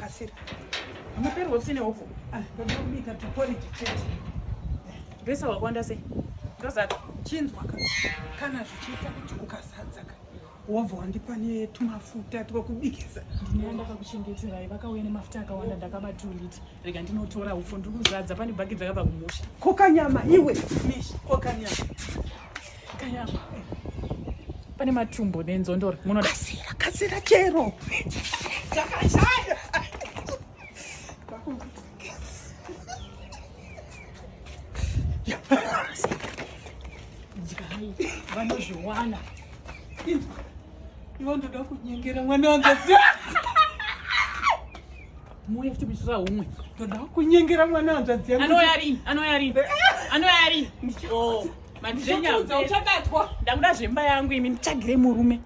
Kasira. Muperwa usine hupfu. Ah, ndoda kubika tuporiji chete. Ndoisa wakawanda sei? Ndozata. Chinzwa ka. Kana zvichiita kuti ukazadza ka. Wobva wandipa netumafuta twekubikisa. Ndine ndakakuchengeterai vakauya nemafuta akawanda ndakaba 2 liter. Rega ndinotora hupfu ndiri kuzadza pane bhaki dzakabva kumusha. Kokanyama iwe. Mish, kokanyama. Kanyama. Pane matumbo nenzondoro. Munoda. Kasira, kasira chero. Chakashaya. Dyai vanozviwana. Iwe ndoda kunyengera mwana wangu. Muuye futi muchitora humwe. Ndoda kunyengera mwana hanzvadzi yangu. Anouya rini? Anouya rini? Anouya rini? Oh, mandizvenyama. Uchabatwa. Ndakuda zvemba yangu imi nditsvagire murume.